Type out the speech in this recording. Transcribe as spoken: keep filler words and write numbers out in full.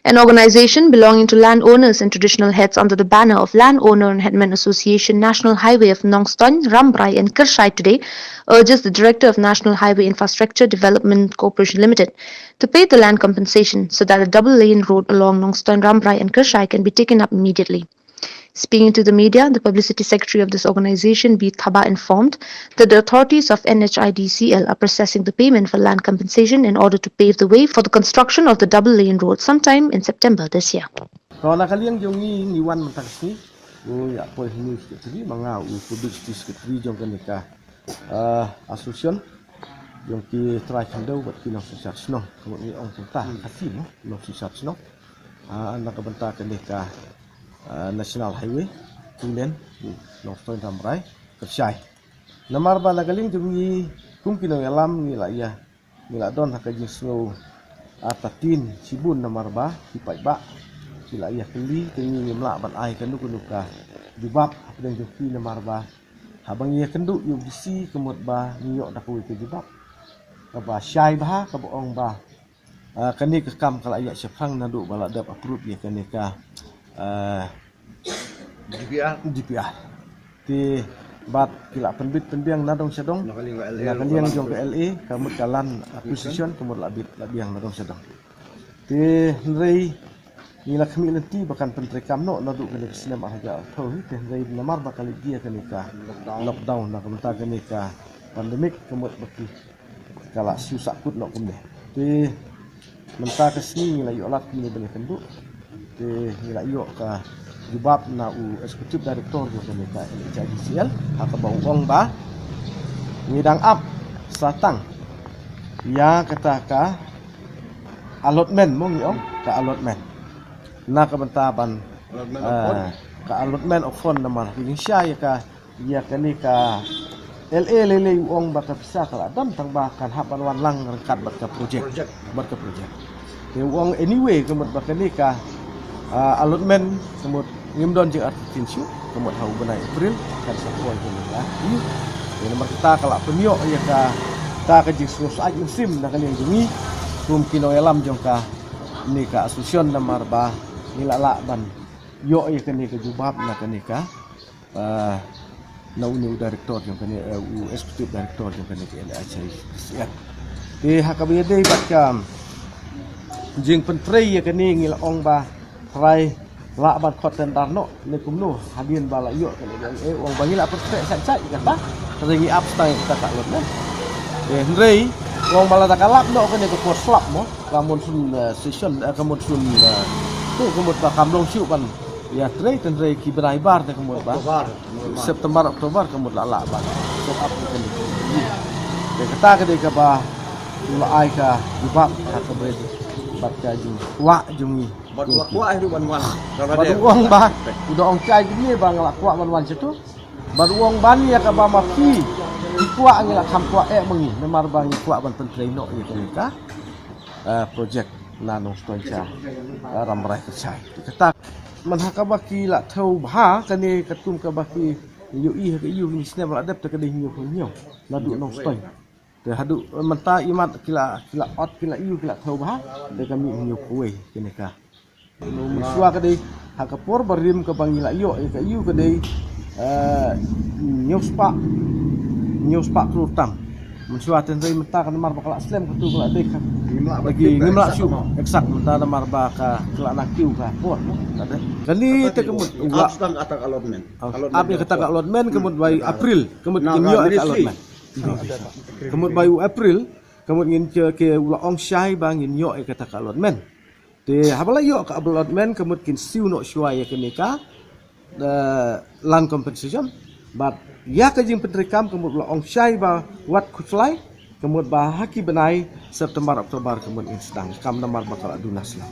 An organization belonging to landowners and traditional heads under the banner of Landowner and Headman Association National Highway of Nongstoin, Rambrai and Kyrshai today urges the Director of National Highway Infrastructure Development Corporation Limited to pay the land compensation so that a double lane road along Nongstoin, Rambrai and Kyrshai can be taken up immediately. Speaking to the media, the publicity secretary of this organization, B Thabah, informed that the authorities of N H I D C L are processing the payment for land compensation in order to pave the way for the construction of the double lane road sometime in September this year. To na ka liang jong ngi ngi wan mynta ka sngi u ïa poi hynñiew secretary ma nga u publicity secretary jong kane ka, eh, association jong ki trai khyndew bad ki nongsynshar shnong. Ka mut ngi ong kumta ka theme nongsynshar shnong. Ah, na ka bynta kane ka, ah, National Highway two lane Nongstoin Rambrai Kyrshai. Namar ba na ka liang jong ngi kum ki nongïalam ngi la ïa ngi la don ha ka jingsngew artatien shibun namar ba ki paidbah ki la ïa kylli te ngi ngim lah ban ai kano kano ka jubab hapdeng jong ki namar ba haba ngi ïa kynduh ïa u D C ka mut ba ngi ïoh da kawei ka jubab kaba shai bha kaba ong ba, ah, kane ka kam ka la ïa shaphrang naduh ba la dep approve ïa kane ka, ah, D P R. D P R. Te bad ki la pynbit pynbiang na dong sha dong. Na ka liang ka L A, na ka liang jong ka L A ka mut ka land acquisition ka mut la bit la biang na dong sha dong. Te hynrei ngi la khmih lynti ba kan pyntreikam noh naduh kane ka snem ar hajar arphew hi te hynrei namar ba ka leit jia kane ka lockdown na ka bynta kane ka pandemic ka mut ba ki ka la shu sahkut noh kumne. Te mynta ka sngi ngi la ïoh lad kumne ban ïakynduh. Te ngi la ïoh ka jubab na u executive director jong kane ka N H I D C L ha kaba u ong ba ngi dang ap sa tang ïa kata ka allotment mo ngi ong ka allotment na ka bynta ban, eh, ka allotment of fund namar ngi shai ïa ka ïa kane ka L A lei lei u ong ba ka pisa ka la dam tang ba kan hap ban wan lang ryngkat bad ka project. Bad ka project. Te u ong anyway ka mut ba kane ka, ah, allotment ka mut ngim don jingartatien shuh ka mut ha u bnai April kan sa poi kane ka. Te namar kata ka la pynïoh ïa kata ka jingsngew syaid mynsiem na ka liang jong ngi kum ki nongïalam jong kane ka association namar ba ngi la lah ban ïoh ïa kane ka jubab na kane ka, ah, na une u director jong kane, eh, u executive director jong kane ka N H I D C L. Te ha kaba ïadei bad ka jingpyntrei ïa kane ngi la ong ba trai lah ban khot tender noh ne kumno hadien ba la ïoh kane ka L A u ong ba ngi la pyntrei sait sait kata. Trai ngi ap stang ïa kata ka allotment. Eh, hynrei u ong ba lada ka lap noh kane ka por slap mo ka monsoon, eh, session, eh, ka monsoon, eh, tu ka mut ba kam long shuh ban ïa trei tynrei ki bnai bar te ka mut ba September, October ka mut la lah ban set up ka dei. Te kata ka dei kaba u la ai ka jubab ha ka bynta bad ka jingkwah jong ngi. Bad u la kwah hi ruh ban wan. Bad u ong ba u da ong shai kumne ba nga la kwah ban wan shatu. Bad u ong ban ïa kaba ma phi ki kwah ngi la kham kwah eh ma ngi namar ba ngi kwah ban pyntrei noh ïa kane ka, eh, project na Nongstoiñ sha, eh, Rambrai Kyrshai. Kata man ha kaba ki la thew bha kane katkum kaba ki ïohi ha ka ïu kine snem la dep te ka dei hynñiew phew hynñiew naduh Nongstoiñ. Te haduh mynta imat ki la, ki la ot ki la ïu ki la thew bha te ka mih hynñiew phew wei kane ka. Mynshuwa ka dei ha ka por barim kaba ngi la ïoh ïa ka ïu ka dei, eh, hynñiew spah, hynñiew spah klur tam. Mynshuwa te hynrei mynta ka namar ba ka la slem katu ka la dei ka ngim lah shuh exact mynta namar ba ka la nang kiew ka por. Kane te ka mut u la ap ïa kata ka allotment ka mut bai April ka mut kin ïoh ïa ka allotment. Ka mut bai u April ka mut ngin ke u la ong shai ba ngin ïoh ïa kata ka allotment. Te haba la ïoh ka allotment ka mut kin siew noh shuwa ïa kane ka, eh, land compensation. Bad ïa ka jingpyntreikam ka mut la ong shai ba wat khuslai ka mut ba ha ki bnai September, October ka mut ngin sdang kam namar ba ka la duna snem.